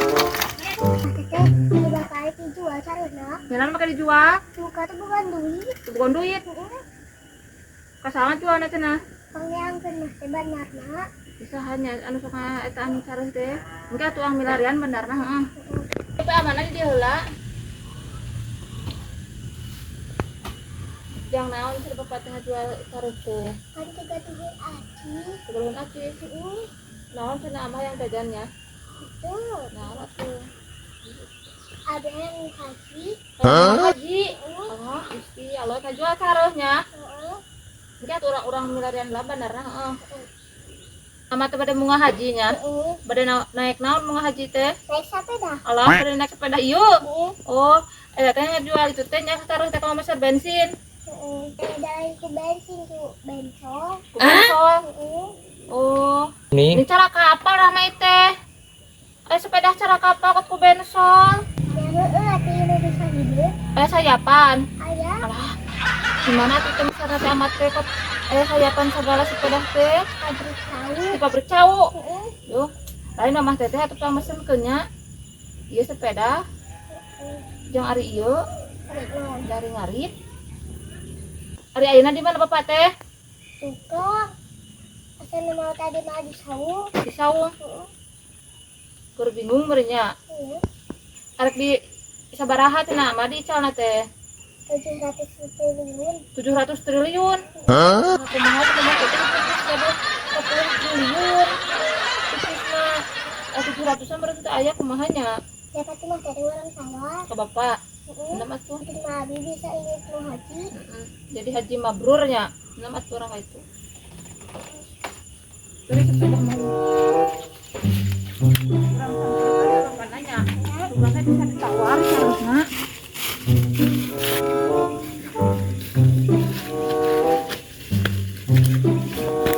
Teteh, coba kali dijual carana. Jalan make dijual, Muka tuh bukan duit. Bukan duit. Kasaha jualna cenah? Pangyangkeun mah teh bandarna. Bisa hanya anu sok eta anu careuh teh. Engke atuh ang milarian bandarna heeh. Tapi amanah di dieu heula. Jang naon cenah bapak teh ngajual careuh teh? Kan tiga tujuh aci. Sebelum aci. Naon cenah amah yang jajannya? Itu Naon atuh? Ada yang haji. Hah? Haji. Oh, Gusti Allah kajual careuhnya. Heeh. Engke atuh urang-urang milarian lah bandarna heeh. Ama teh bade munggah hajinya. Heeh. Bade naik naon munggah haji teh? Naik sepeda. Alah, bade naik sepeda ieu. Heeh. Oh, teh ngajual itu teh nya taruh teh ka meser bensin. Heeh. Ada lain ku bensin ku bensol. Ku bensol. Heeh. Oh, Nih, ini cara kapal ramai teh. Eh sepeda cara kapal kok ku bensol. Ya heeh atuh ieu bisa hidup. Eh sayapan. Aya. Alah, gimana tuh teh misalnya teh amat teh kok sayapan segala sepeda teh Pabrik tahu. Di pabrik cau. Heeh. Yuh, lain mah teteh atuh pang mesen nya. Ieu sepeda jang ari ieu Pabrik naon? dari ngarit. Ari ayeuna di mana bapak teh? Suka. Asal mau tadi mah di saung. Di saung. Heeh. Keur bingung meureun. Heeh. Arek di sabaraha cenah mah di icalna teh? 700 triliun. 700 triliun. Hah? Kumaha kumaha teh gaduh 10 triliun. Terus mah 700-an berarti teh aya kumaha nya? Siapa tuh mah tadi orang sawah. Ke bapak. Heeh. Enam atuh. Itu mah abi bisa ingin mau haji. Heeh. Jadi haji mabrurnya. Enam atuh orang itu. Jadi sepeda mau. Urang sampai bapak nanya. Jumlahnya bisa ditawar harusnya.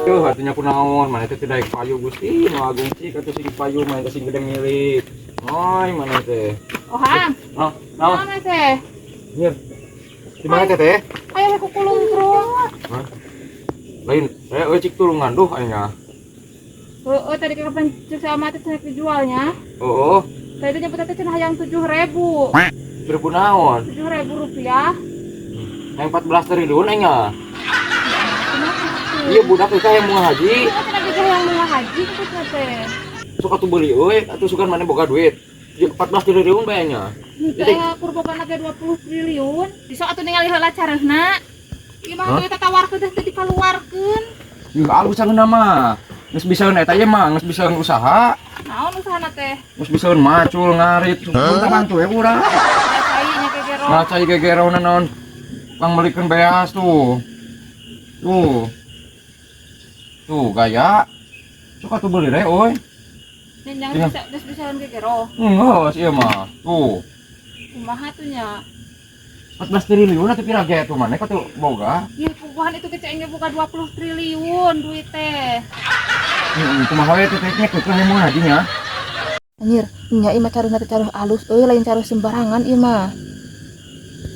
Tuh artinya kunaon, mana teh tidak payu Gusti, nu agung cik atuh sing payu, mana teh sing gede milik. Oi, mana teh? Oh, Hang. Oh, naon? Naon teh? Nyir. Di mana teh teh? Ayo ku kulungkrung. Hah? Lain, saya euy cik tulungan duh aing. Heeh, tadi kapan cek sama teh cenah dijualnya. Oh, Tadi nyebut teh cenah hayang 7.000. 7.000 naon? 7.000 rupiah. Yang 14 triliun aing. Kenapa tuh? Iya budak teh yang mau haji. Iya, cenah juga yang mau haji gitu teh. Sok atuh beli euy, atuh sugan mana boga duit. 14 triliun bae nya. Henteu kur boga ge 20 triliun. Bisa atuh ningali heula careuhna. Ieu mah Hah? atuh tawarkeun teh teu dikaluarkeun. Ih, alus sageuna mah. Geus bisaeun eta ieu mah, geus bisaeun usaha. Naon usahana teh? Geus bisaeun macul ngarit, punten bantu ya urang. Cai nya gegero. Ngacai gegero naon. Pang melikeun beas tuh. Tuh. Tuh gaya. Sok atuh beli deh euy. Nyenjang Iya. bisa geus bisaeun gegero. Enggak, ieu mah. Tuh. Kumaha tuh nya? 14 triliun atuh pira ge tuh maneh kok tuh boga. Ya puguhan itu kecengnya buka 20 triliun duit teh. Heeh, kumaha we teh teh keukeuh mun haji nya. Anjir, nya ieu mah careuhna teh careuh alus euy, lain careuh sembarangan ieu mah.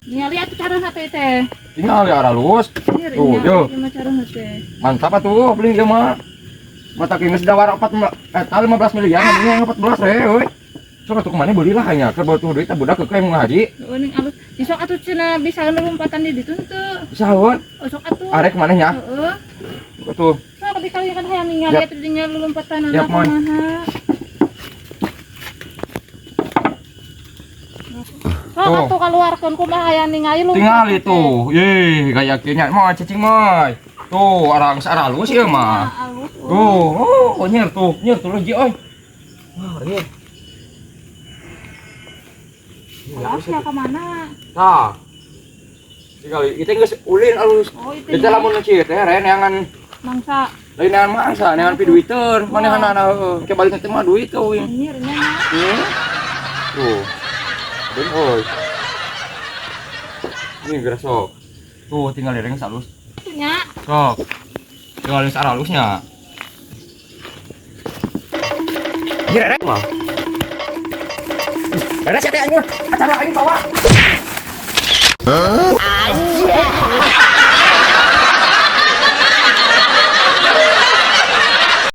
Ningali atuh careuhna teh teh. Tinggal ya alus. Anjir, Tuh, nya yo. ieu mah careuhna teh. Mantap atuh beli ieu mah. Mata geus dawar 4 15 miliar, ini yang 14 re euy. Sok atuh kumaha belilah hanya keur butuh duit teh budak keukeuh mun haji. Heueuh ning alus. Di sok atuh cenah bisa lompatan di ditu teu. Bisa heueuh. Oh, sok atuh. Arek maneh nya. Heeh. Atuh. Sok dikali kan hayang ningali Yap. atuh dinya lompatan Yap, Mon. kumaha. Sok Tuh. atuh kaluarkeun kumaha hayang ningali lompatan. Tinggal itu. Ye, gaya kieu nya. Moal cicing moy. Tuh, arang alus ieu mah. Alus. Tuh, oh, nyer tuh, nyer tuh lagi euy. Wah, nyer. Alus ya kemana? Tah. Tinggal itu geus ulin alus. Oh, itu. Itu lamun kieu teh re neangan mangsa. Lain neangan mangsa, neangan piduiteun, manehanana heueuh. Ke balik teh mah duit euy. Anjir nya mah. Tuh. Den euy. Ini geura sok. Tuh tinggal direng alus. Nya. Sok. Tinggal di alusnya. Iya, rek mah. Rek siapa anjing? Acara aing bawa. Anjir.